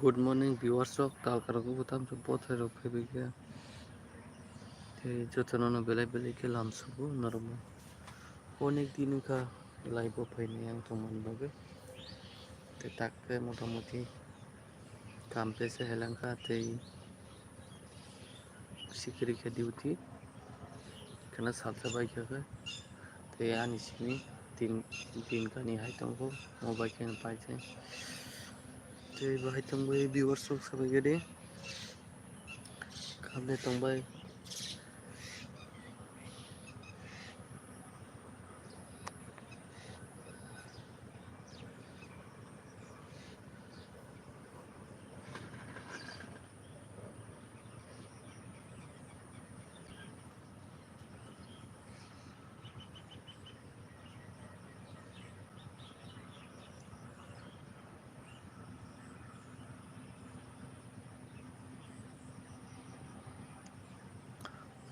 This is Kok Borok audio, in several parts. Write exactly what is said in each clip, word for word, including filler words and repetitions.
Good morning, viewers rok, tal karok bo tam se bothai rok phaibai khe. Tei jotono no belai belai khe lam sugo norok bo. Onek din wngkha live o phainai ang tongmani bagwi. Tei tak khe mota moti kam pesa helangkha tei sikiri khe duty kheno salsa bai kha khe. Tei ani simi tin, tin kani hai tongo, mo bai khe pai khe. Tei bo hai tongbai viewers rok sabai khe de. Khamle tongbai.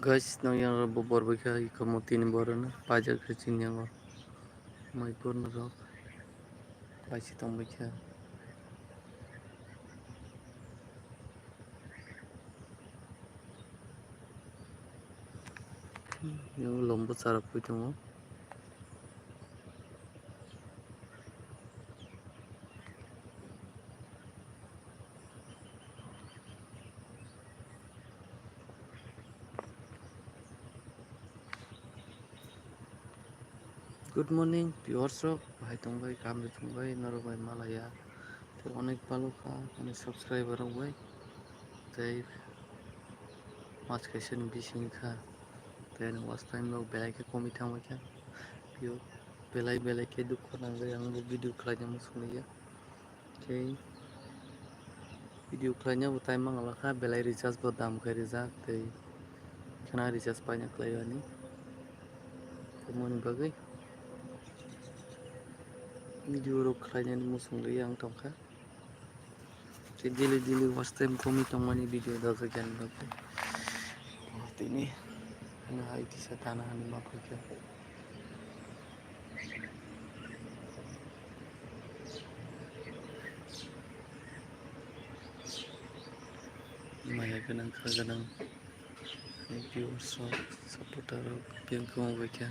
Guys, nang yang rok bo bor bai kha, iko mo tini bor no pajak khe chini yango. Mai bor no rok pai si tong bai kha. Yang lombo chara pui tongo. Good morning, viewers rok, bahai tongbai, kamri tongbai, norok bai malaya. Tei onek palokha ani subscriber rok bai. Tei mas kaisa ni bising kha. Tei ani watch time rok belai khe komwi thangbai kha. View belai belai khe dukhu nangwi ang bo video khlaina muchungya. Tei video khlaina bo time manglakha, belai recharge bo dam khe rijak tei khwna recharge paina khlai ani. Tei moni bagwi video rok khlainani muchungwi ang tongkha. Tei daily daily watch time komwi tongmani video dajak yani bagwi. Tini hwnwi hai kisa tana hwnwi ma phaikha. Maya gwnang kha gwnang viewers rok supporter rok biyang kwma bai kha.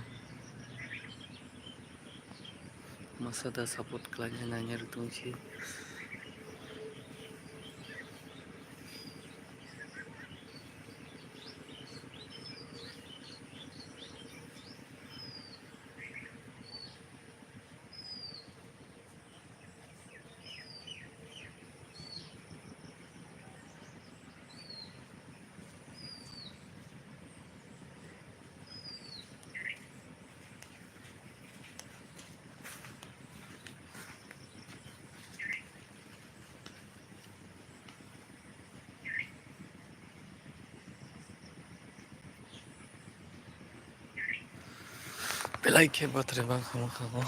Masa da support khlaina nangya rwtong si. Belai khe bathri bang kha mankha bo.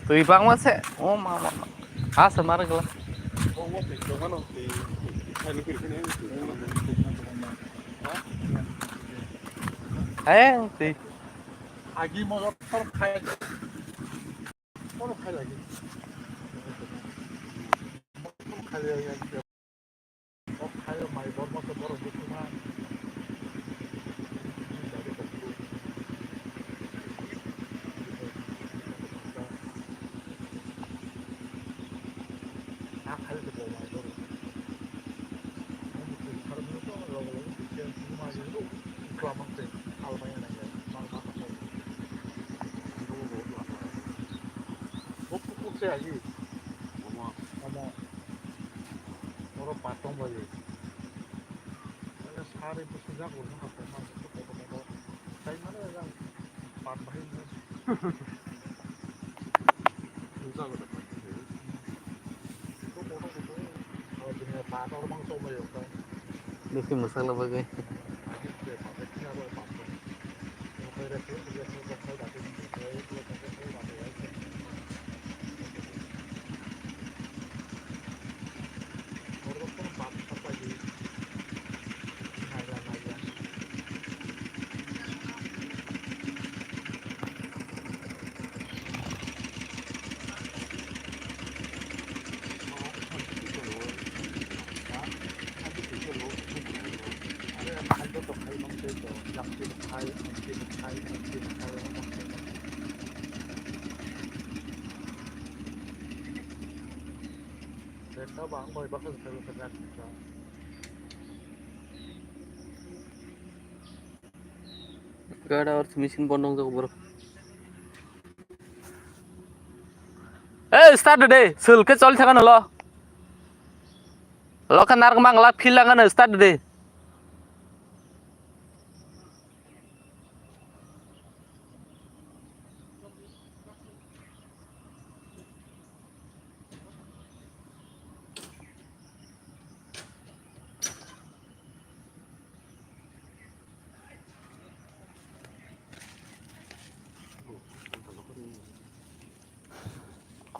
Twi bangma se. O ma, ma, ma. Ha se mar gla. Heng twi. Agi mo khai. Mo khai lagi. Khai lagi. Kok khayo mai borok khe borok bwswkma. Omo. Oro patong bai. Mane sari bwsajak rwna ha kok ma kotor kotor. Tai mane yang pat bai. Bisi mwsakla bagwi. Gada or machine bondo wngjago borok. Hey, start de, sul ke choli thaka nalo. Lo ka nar mang la feel langa na start de.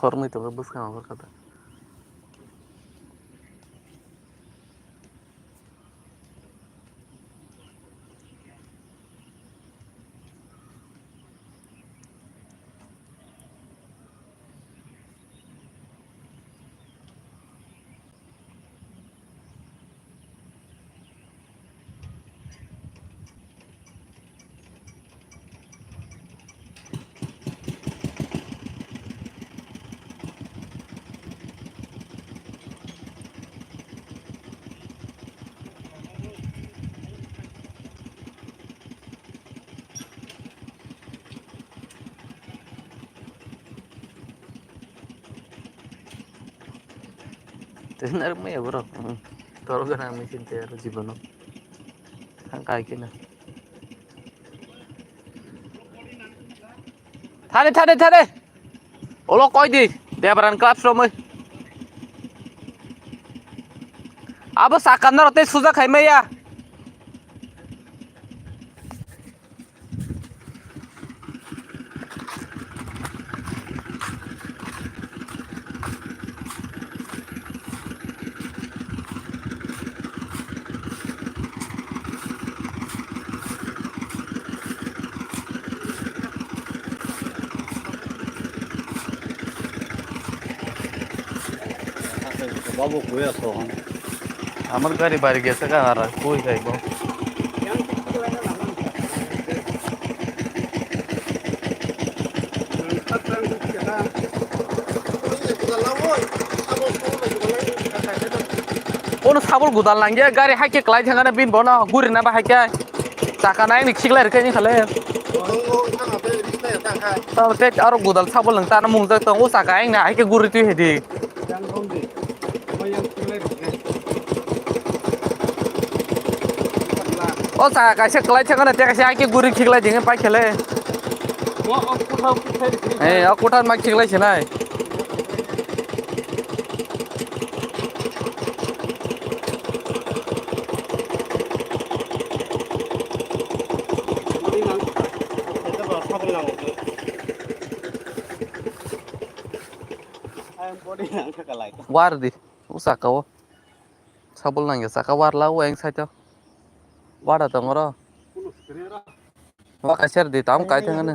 Khormoi tongo bwskango hor kha da. Tei narwkmaya borok, hmm. Torok gana machine tei aro jibono. Thang kai khe na. Thani, thani, thani. Olo koi di. Debran club somoi. Abo sakam narok tei suja khai maya. Babu kuya sohon. Amar gari bari gese ka ara kui kai bo. Kono sabol gudal nangya gari haike klai thangana bin bono guri na ba haike. Chaka nai ni khiklai rikhe ni khale. Tamo te aro gudal sabol nang tana mungjak tong o chaka ang na haike guri twi hedi. O chaka kaisa klai thangana te kaisa haike guri khiklai ding pai khale. Eh, o kuthar ma khiklai sinai. War di, o saka o. Sabol nangya saka war la o eng side o. Wada tong oro. Wa kaisa di tam kai thang ne.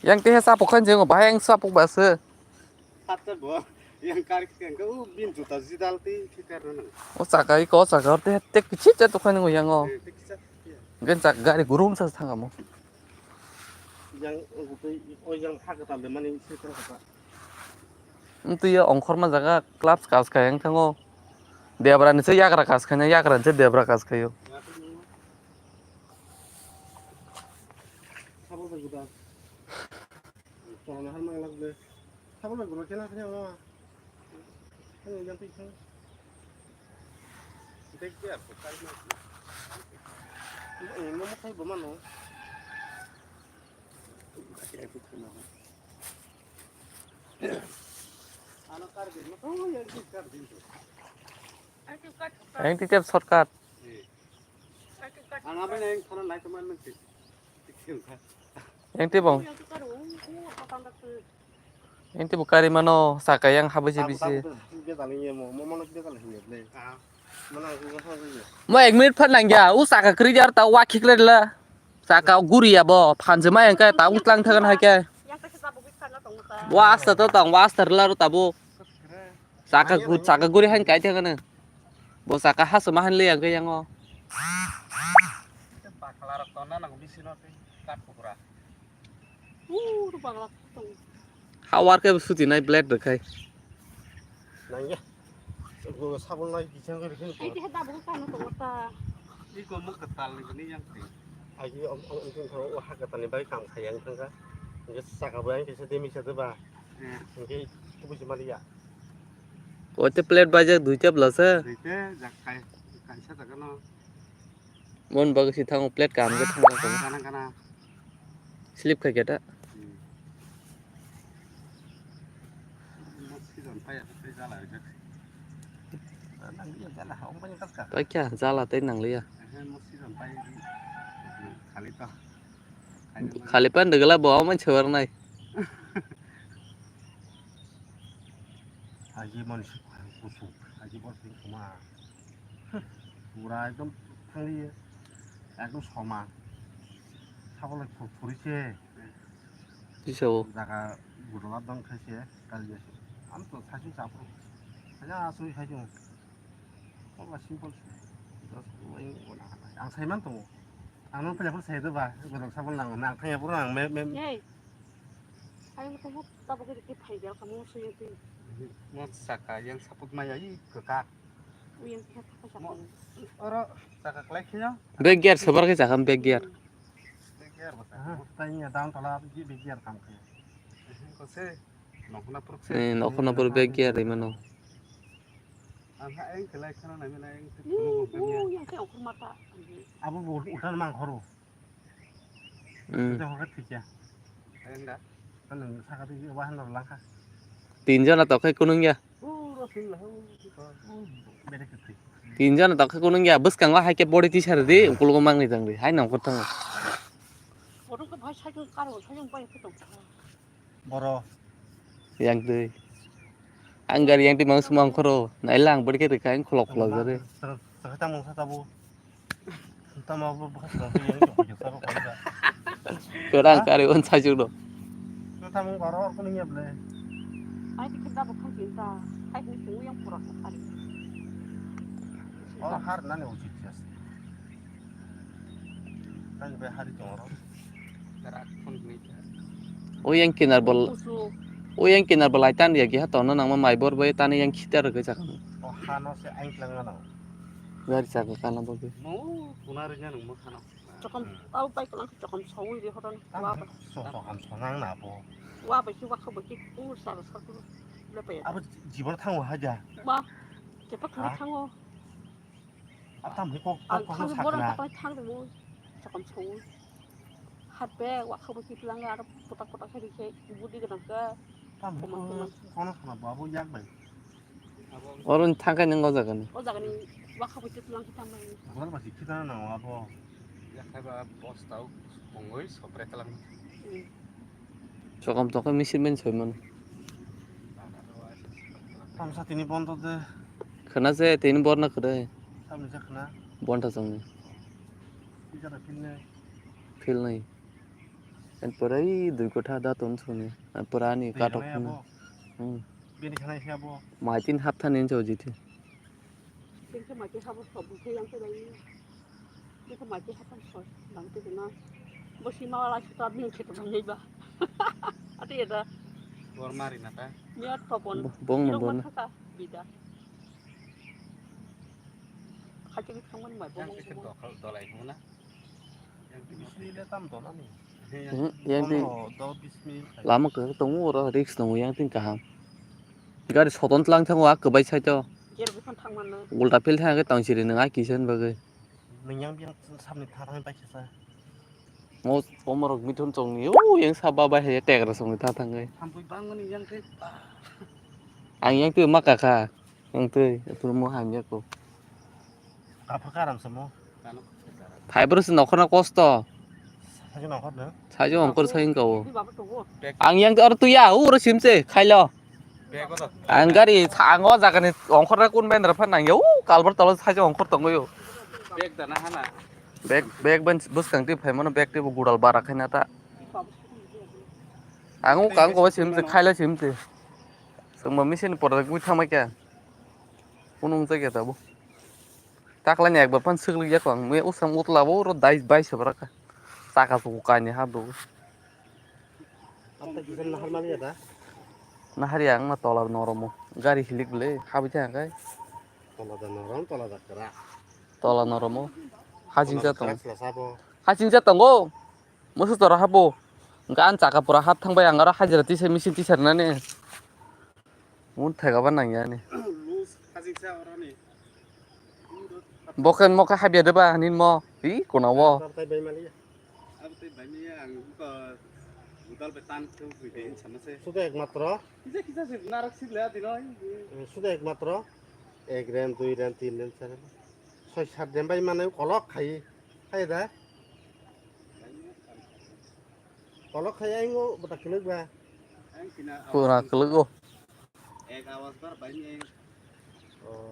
Yang te sa pokhan jeng bahai yang sa pok bas. Hatta bo yang kar khe ang u bin juta jidal tei thikar nang. O saka i ko saka te te kichi te to khan yang o. Gen sak gari gurum sa thang amo. Yang o yang ha ka tam de mani se thang ka. Wng twi o ongkhorma jaga clubs kas khai wng thango. Debra ni se yagra kas khaina, yagra ni se debra kas khaio. Ang titep shortcut. Yang tibong. Yang tibo kari mano saka yang habisi bisi. Mo ek minute phan nangya, u saka kri jar ta wa khikle la. Saka guri ya bo, phan jema yang ka ta utlang thagan hai ke. Wa asta to tang, wa asta la ro tabo. Saka gu-, saka guri han kai thang na. Bo saka ha suma han le yang ke yang o. Bakla rok to na nang bisi no tei kat pukra. Ur bakla tong. Ha war ke suti nai blade rok khai. Nang ya. Go sabun nai kisang ke kin. Ai ke da bu ka no tong ta. Iko mo katal ni yang tei. Ai ki om om tong o ha katal ni bai kam khai yang thang ka. Nge saka bo yang ke se demi se ba. Hwnkhe kubui se maliya. Koite plate baijak duita bwlasa. Duita jak kai kaisa jaga no. Mon bagwi si thango plate kaham khe thangna tong. Gana gana. Slip khai khe ta. Hmm. Mo season paiya tei jala rijak. Nang iya jala ha ong bani kaska. Paikha jala tei nangliya. Ehe mo season pai khali to. Khali pan degla bo man chhor nai. Aji man si kusu, aji bor sing kuma. Pura ekdom thangli, ekdom soma. Sabole phuri se. Tisao. Jaga gudala dong khai se, kali se. Am to sasu chapro. Hanya asui khai se. Oba simple. Just wing wala. Ang saiman tongo. Ang nang phaina phuru sai doba, gudang sabon nango. Nang thangya phuru ang me, me. Hey. Ayang tongo, tabuk ke phai gel kamu suyo tu. Mo saka yang saput maya i keka. Uyang khe thapa saka. Oro saka klai khino. Back gear sebar ke sakam back gear. Back gear bata. Tanya down tala back gear kam khe. Kose. Nokna puruk se. Eh, nokna puruk back gear ri mano. Ang ha eng kelai khana nai mena eng te khulungo. Yang ke okur mata. Abo bo utan mang khoro. Hmm. Te hokat thikya. Eng da. Kan nang saka te wa han lang kha. Tin jona tokhai kunung ya. Bere kete. Tin jona tokhai kunung ya. Bwskango hai ke body tisar di, ukulugo mangni jang di. Hai nang kotang. Bodo ke bhai sai karo sai bai kotong. Boro. Yang twi. Ang gari yang twi mang sumang khoro. Nai lang bodi khe rikha ang khulok khulok jare. Saka tamung sa tabu. Tamo bo bo sa yang ko ko sa ko ko. Korang kari on sa juro. Tamo boro ko ni ble. Ai ti kita bo khan cinta. Ai ni tu yang pura ko kari. Oh har nani ucit jas. Kan be hari tongro. O yang kinar bol. O yang kinar bol ai tan ya ki ha tono nang ma mai bor bai tan yang khitar ke chakam. O ha no se ain tlang na. Gari chaka kana bo ke. Mo kuna re nang mo khana. Chokam au pai klang chokam sawi de horon. Wa ba. So so ham so nang na bo. Wa ba ki wa kha ba ki u sa sa ku. Le pa ya. Abo jibor thango ha ja. Ba. Ke pa kha thango. Atam hi kok kok kok sakna. Ang thang borok sakna. Thang mo. Chakam sawi. Hat be wa kha ba ki tlang aro potak potak khe khe budi gana ka. Tam hi kok kono khana babu yak bai. Oro ni thangkhe nang o jaga ni. O jaga ni wa kha ba ki tlang khe tam bai. Bor ba ki khita na wa bo. Yak khai ba bostao bongoi sopre tlang. Chokam tokhe misil men soi mano. Tamsa tini bondo de. Khana se tini borna khade. Tamni se khana. Bonta songni. Pijara philne. Philnai. En porai dui kotha da ton songni. En porani katok. Bini khana ya bo. Hmm. Bini khana ya bo. Maitin hapthani jojiti. Bini khana maitin habo sob bukhe yang se lai. Bini khana maitin hapthani sob bang te na. Bo si ma wala si ta bini khete bang ba. Ati ya da. Bor mari na ta. Bo-, bong no bor na. Thaka bida. Khati thangmani mai bo bong. Dolai hona. Yang tin. Hmm, yang tin. Lama ke tongo oro risk tongo yang tin kaham. Gari soton tlang thango ak kebai sai to. Jer bwkhan thangmano. Ulta phil thang ke tong siri nang ai kisa bagwi. Nang yang biang samni tha thang pai kisa. Mo omorok mithun chongni o yang saba bai hai tegra songni tha thang ai. Thampui bangmani yang khe. Ang yang twi ma kakha. Ang twi, atur mo hamya ko. Kapha karam samo. Phai bro se nokhorna kosto. Sajo nokhor na. Sajo ongkor sai ko. Ang yang aro tuya, uro simse, khailo. Ang gari, ang o jaga ni ongkor na kun bendra phan nang yo, kalbar tolo sajo ongkor tongo yo. Bag dana hana. Bag, bag ban buskang ti phai mano bag ti gudal bara khaina ta. Ang o kang ko simse, khailo simse. Sengma machine por gwi thama kya. Kunung jagya tabuk. Taklani ekbar phan swklik yak ang, me usam utla bo ro dai bai sabra ka. Saka su kani ha do. Apa kisa nahar mali ya da? Nahar yang ma tola noromo. Gari hilik bele, habis ya kai. Tola da norom, tola da kera. Tola noromo. Hajing ja tong. Hajing ja tongo. Musu tora habo. Gan chaka pura hap thang bai ang aro hajira tisa machine tisa nani. Mun thega ba nang yani. Lose khajik sa oroni. Boken mo kha habya de ba nin mo. Hi kona wo. Tabtai bai mali ya. Abtai bai mali ya ang ko budal be tan thu hui de sama se. Suda ekmatro. Kisa kisa se narak sik le adino. Suda ekmatro. Ek ren, dui ren, tin ren, char ren. Soi sat ren bai mane kolok khai. Khai da. Kolok khai aingo bata kelek ba. Pura kelek o. Ek awas bar bai ni.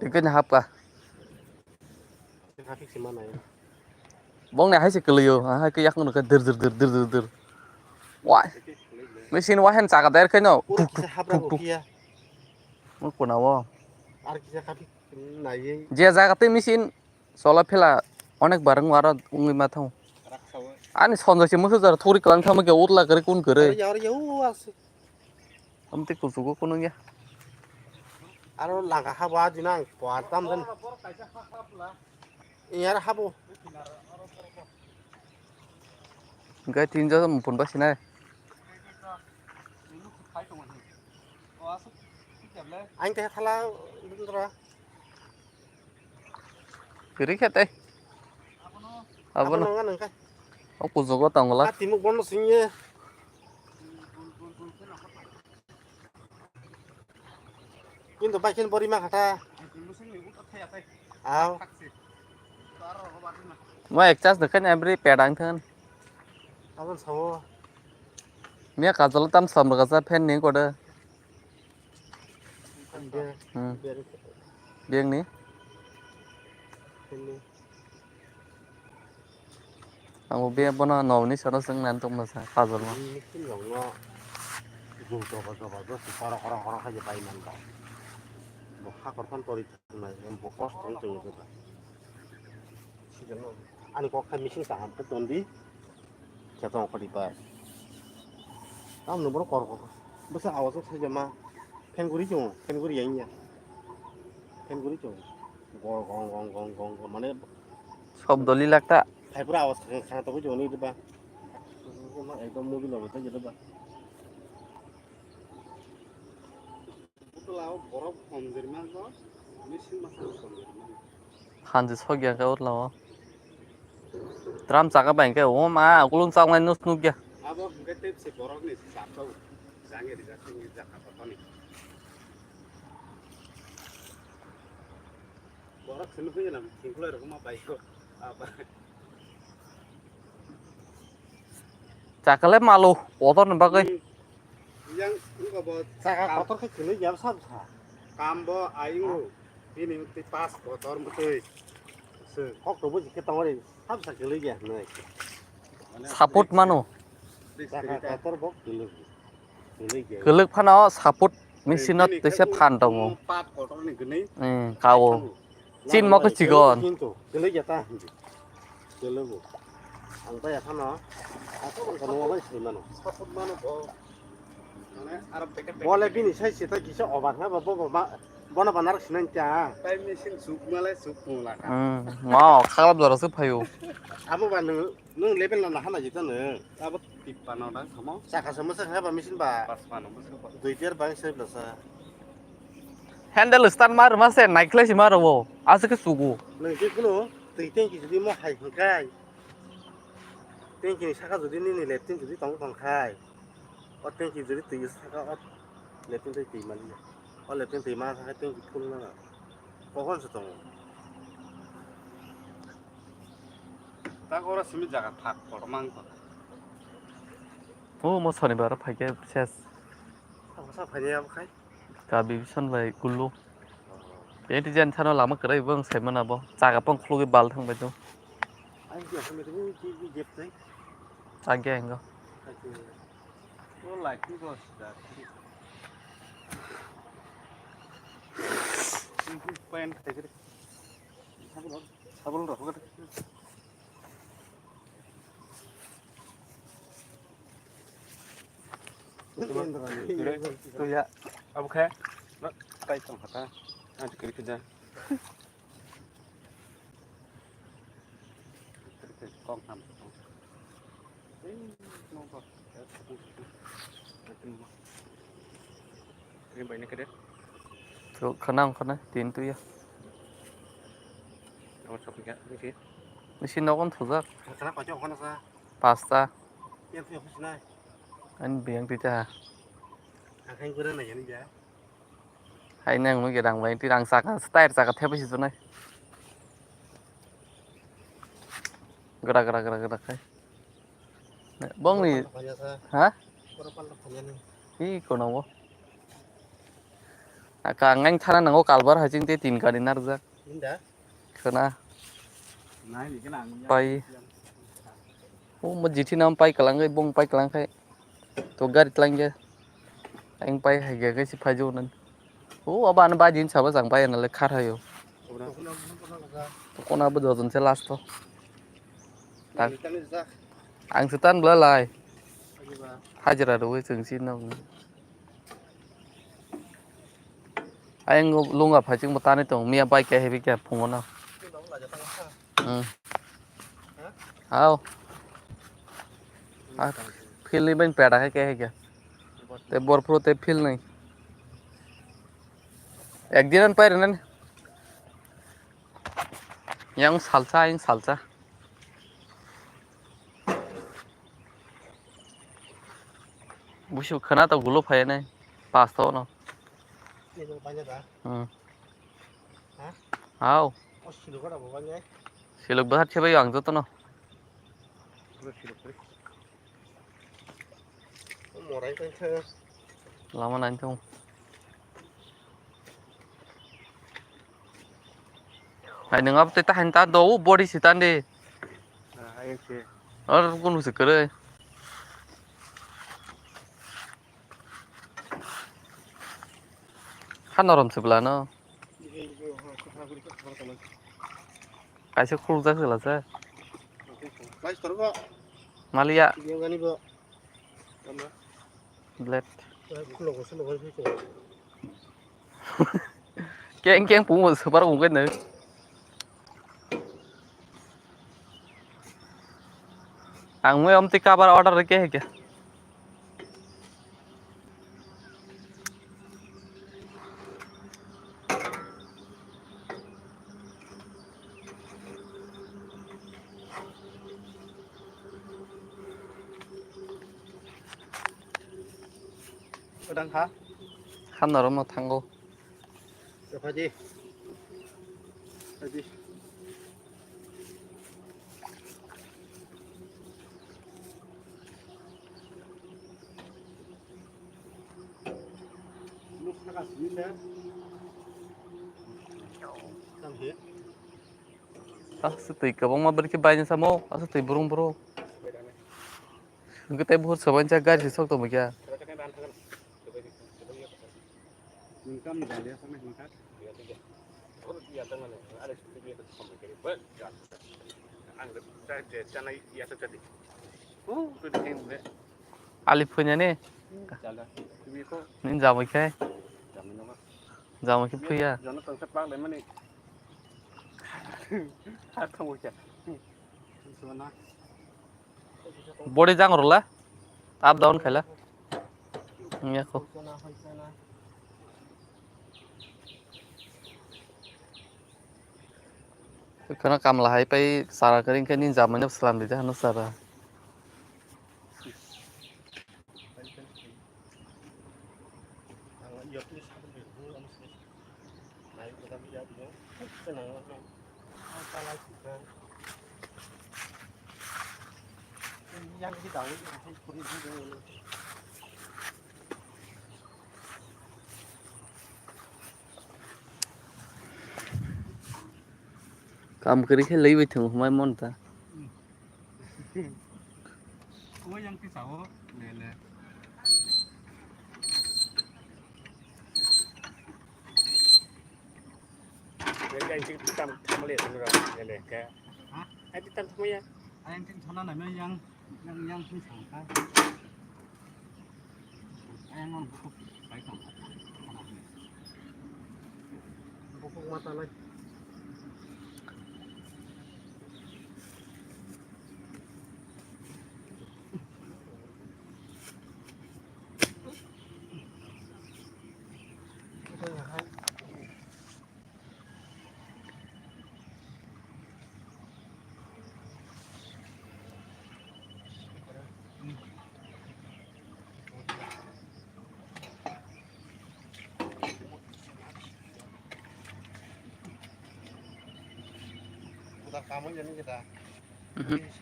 Tikini hap ka. Traffic sima nai. Bong ne hai se keleyo, ha hai ke yak no ka dir dir dir dir dir dir. Wai. Machine wai han chaka der kai no. Pura kisa hap ra go kiya. Mo kona wo. Ar kisa traffic nai. Je jaga te machine Sola phela onek bar wng aro wngwi ma thango. Ani sonjoi se musu jar thuri kwlang thangma khe utla kwrwi kun kwrwi. Aro ya, aro ya, u ase. Amtwi kuchugo kunung ya. Aro langa habo adina ang po atam den. Iyar habo. Gai tin jo mupun ba sinai. Ang teh thala dra. Kiri khe tei. Abono. Abono nga nang kai. O kujugo tangla. A timuk bono singye. Kintu bai khen bori ma khata. Aw. Mo ek chas dekhen every pedang than. Abon sawo. Mia kajol tam sam raga sa fan ni kode. Beng ni. Ang bo be bono nokni soro chwng nani tongma sa kajol ma. Hakor phan tori thang nai, bo kosto wng tong. Ani kok khai missing kaham khe ton di. Khe tong khoti pai. Tamni borok kor kor. Bwsa awazo sai jama. Phenguri chungo, phenguri yang ya. Phenguri chungo. Gong, gong, gong, gong, gong, gong. Mane. Sob doli lakta. Hai pura awaz khana, khana tongwi chungo ni diba. Ekdom movie lobo tei diba. Utla o borok khom jermani bo, missing masa khom jermani. Hanji sogya khe utla o. Drum chaka bai khe, o ma, ukulung chaknai nus nukya. Abo hwnkhe tei se borokni chapsa o. Jangni rijak tei rijak kha totoni. Borok se nukgwi nang thingklai rokma bai kho. Aba. Chakale malo, kotor ni bagwi. Hmm. Yang wngkha bo. Saka kam kotor khe kwlwi ya bwsa bwsa. Kam bo ayung. Ha? Bini twi pas kotor mwtwi. Se. Kok to buji khe tongori, sabsa kwlwi ya hwnwi. Support mano. Saka kotor bo kwlwi. Kwlwk phano support machine no twisa phan tongo. Pat kotor ni gwnwi. Hmm, kao. Chin mo khe chigon. Kwlwk ya ta. Kwlwk bo. Ang ta ya phano. Ako ang kono bai sui mano. Support mano bo. Bole bini sai sita kisa obar na ba bo ba bono banar sinan ta. Tai machine suk malai suk pung laka. Hmm, ma kharap jora se phayo. Abo ba nung nung level na hana jita nung. Abo tippa no dang samo. Saka samo sa ba machine ba. Pas pano mo suk. Dui tiar bang sai blasa. Handle start mar ma se naikhle si maro bo. Asa ke sugu. Nung je kuno tui tengki jodi mo hai hwngkai. Tengki ni saka jodi nini left teng jodi tong tong khai. O tengki jodi twi saka o lepin twi twi mali. O lepin twi ma saka tengki phul na. Kokon se tongo. Tak ora simi jaga thak kotor mang ko. O mo sonibar phaikhe ses. Abo sa phani abo khai. Ka bibison bai gulu. Enti jan thano lama kwrwi bo wng saimano abo. Jaga pang khulugwi bal thang bai do. Ang je kami tu ki ki jep tai. Chakya hingo. Ko lai ki bos da. Pen tegre. Sabul rok. Tuya, abo khe, tai tong kha ta, ang kiri khe ja. Kiri khe kong ham. Ring bai ni kede. Thuk khana wng khana tin tuya. Abo chok ya, ni si. Ni si nogon thujak. Khana koi chok khana sa. Pasta. Yang punya khusnai. Ani biyang tita. Akhai gura na yani ja. Hai nang nung rang bai ti rang saka style saka thepa si tunai. Gra gra gra gra kai. Bong ni. Panya sa. Ha? Pura pal panya ni. Hi kono bo. Aka ngang thana nango kalbar hajing te tin kari narjak. Inda. Khwna. Pai. O mo jithi nam pai kalang kai, bong pai kalang kai. To gari tlang ge. Ang pai hai ge, ge si phai jo nan. O aba an ba jin sabo jang pai na le khar hayo. To kona bo dojon se last to. Tak. Ang se tan bla lai. Hajira ro we cheng si na. Ayang lunga phai chwngbo tanwi tongo, miya bai khe heavy khe phungo no. Hmm. Hao. Ah, field ni bai peda khe khe khe. Te bor phuru te field ni. Ek din an pai rwna ni. Yang salsa, yang salsa. Busu khana to gulo phai nai. Pas to no. Ni bo banya da. Hmm. Ha? Hao. O siluk ora bo banya. Siluk bahar chebai ang joto no. Pura siluk pura. Morai tongkha. Lama nai tong. Hai nang abo tei tahan ta do body si tan de. Ah, ayang se. Ar kun se kere. Ha norom se bla no. Kaisa khuluk jak se la se. Maliya. Blade. Keng keng pungo super ungkhe no. Ang mui amtwi cover order rikhe hikhe. Odang ha? Hamna romo thango. Phadi. Phadi. Aswk twi kwbangma bwrwi khe baini samo, aswk twi burung burung. Hwnkhe tei buhur swbainsa gari se sok tongmikha. Ali phuinani. Nini jamui khe? Jamui khe phiya. Body jang rwla. Up down khaila. Wngya kho. Kheno kamla hai pai sara kwrwi khe nini jamui no swlam rwdi hano sara. Kam kwrwi khe lwi bai thwng hwnwi mon ta. O yang kisa o, le, le. Yang yang tik tam tam le, le, le, ke. Ha? Ai tik tam tam ya. Ai yang tik thana na me yang, yang, yang kisa ka. Ayang on bukhuk bai tong. Bukhuk mata lai.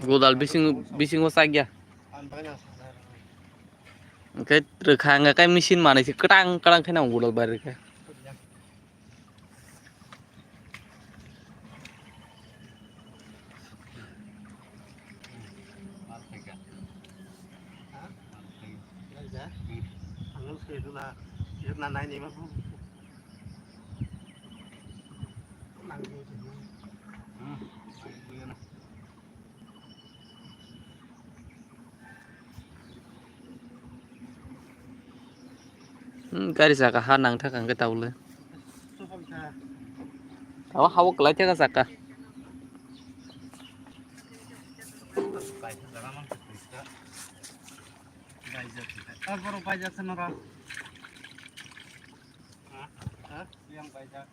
Godal bising, bisingo chakya. Hwnkhe rwkha wngkha khe machine manwi se kwtang kwtang khe nango godal bai rwkha. Hmm, gari saka ha nang thaka hwnkhe tabuk le. Abo ha o kwlai thaka saka. Baijak se nora. Ha? Ha? Yang baijak.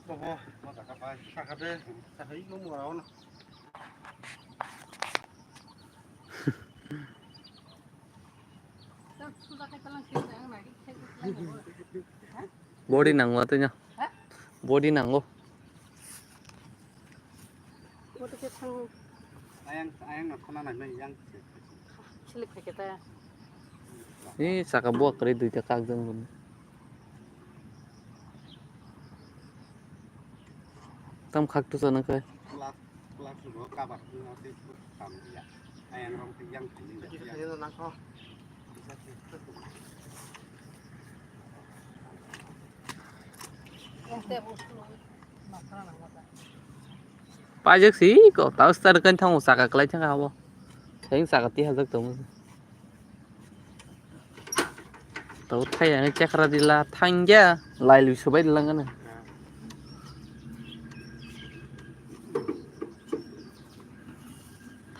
Bobo, ma jaga bai, saka de, saka ino mora ono. Body nango atwino. Ha? Body nango. Body khe thang. Ayang, ayang no khona nai nai yang. Slip khe ta. Ni saka buak kwrwi duita kakjak bini. Tam khak tu sana kai. Plak, plak bo kabar ni ate kam dia. Ayang rong yang. Paijak si ko, tau star kan thango saka kwlai thang abo. Thang saka ti hajak tong. Tau thai ang chakra dila thangya, lai lui subai dilang kan.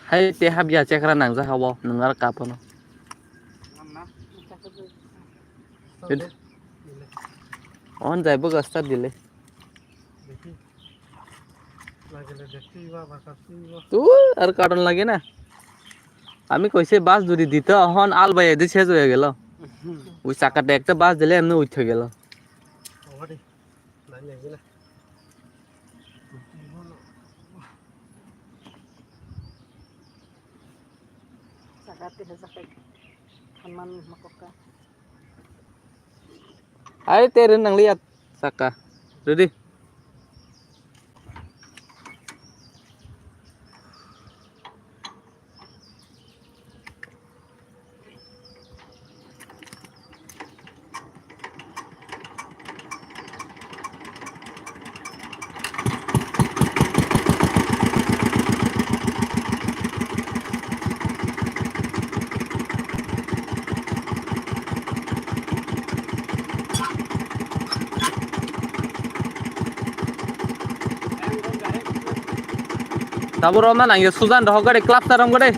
Hai te habya chakra nangja habo, nungar kapono. On jaibo gasta dile. Tu ar katon lage na. আমি কইছে বাস যদি দিতে অহন আল ভাই এদে শেষ হয়ে গেল। ওই চাকাটা একটা বাস দিলে এমনি উঠে গেল। Hai, tere nang lihat. Saka. Ready? Tabuk rw ma nang ya, sujan rw gade, club ta rw gade.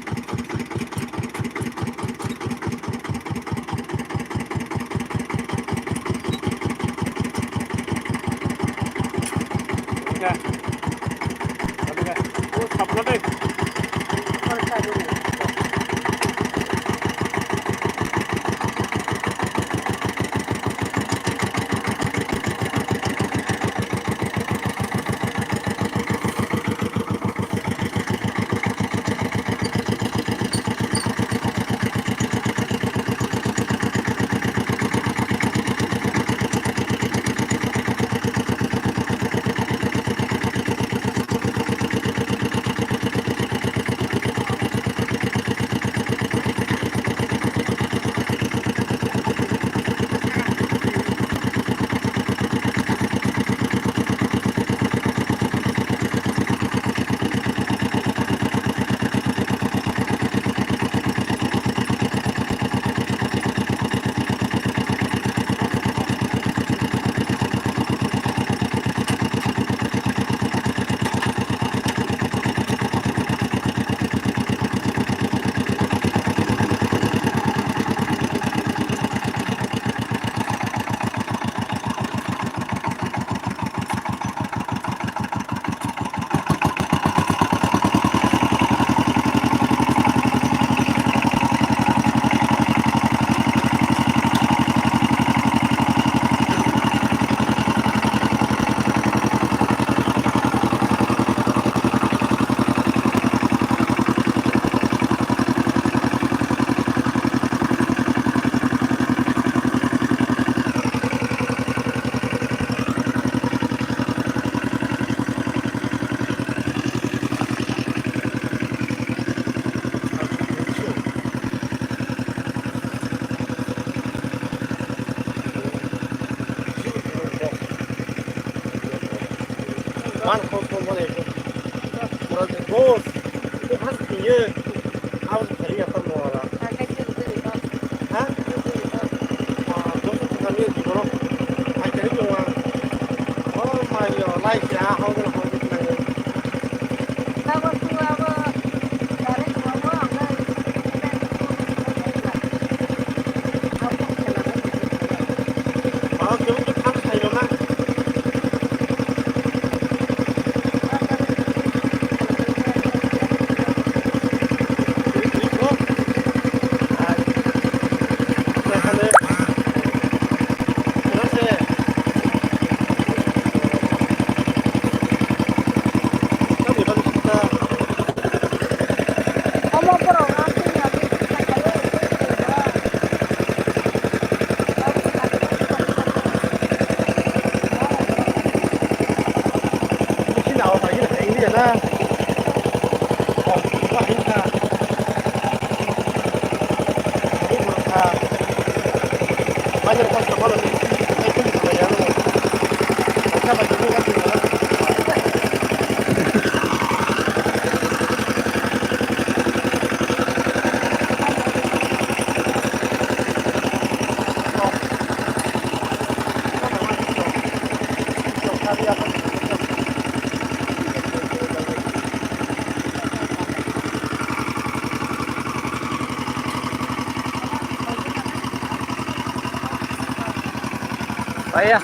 Paya.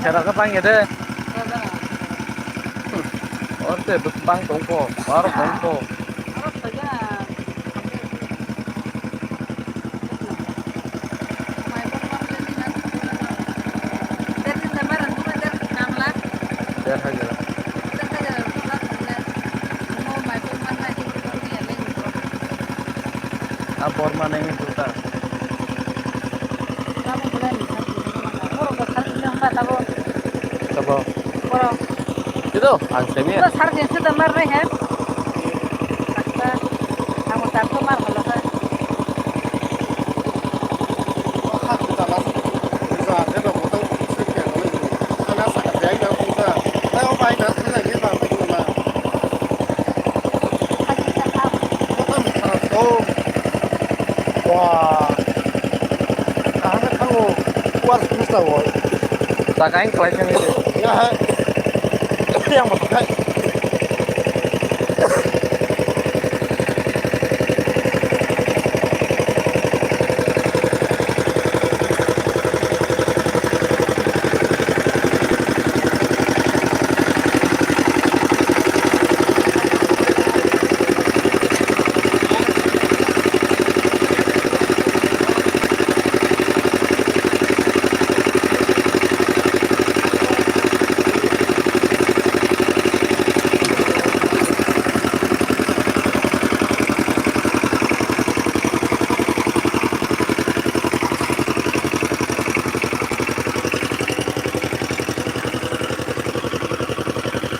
Sera ka pang ya de. Orte bang tongko, bar tongko. Der hajar. A borma nai ni juta. Tabo. Itu ang semi. Itu sar jenis itu mar nih, ya. Kata, kamu tak tuh mar kalau kan. Wah. Kaham khe thango, kuar sung sa o. Saka ang khlai thangwi de. Ya hai. Yang bapak kai.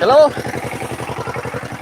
Hello.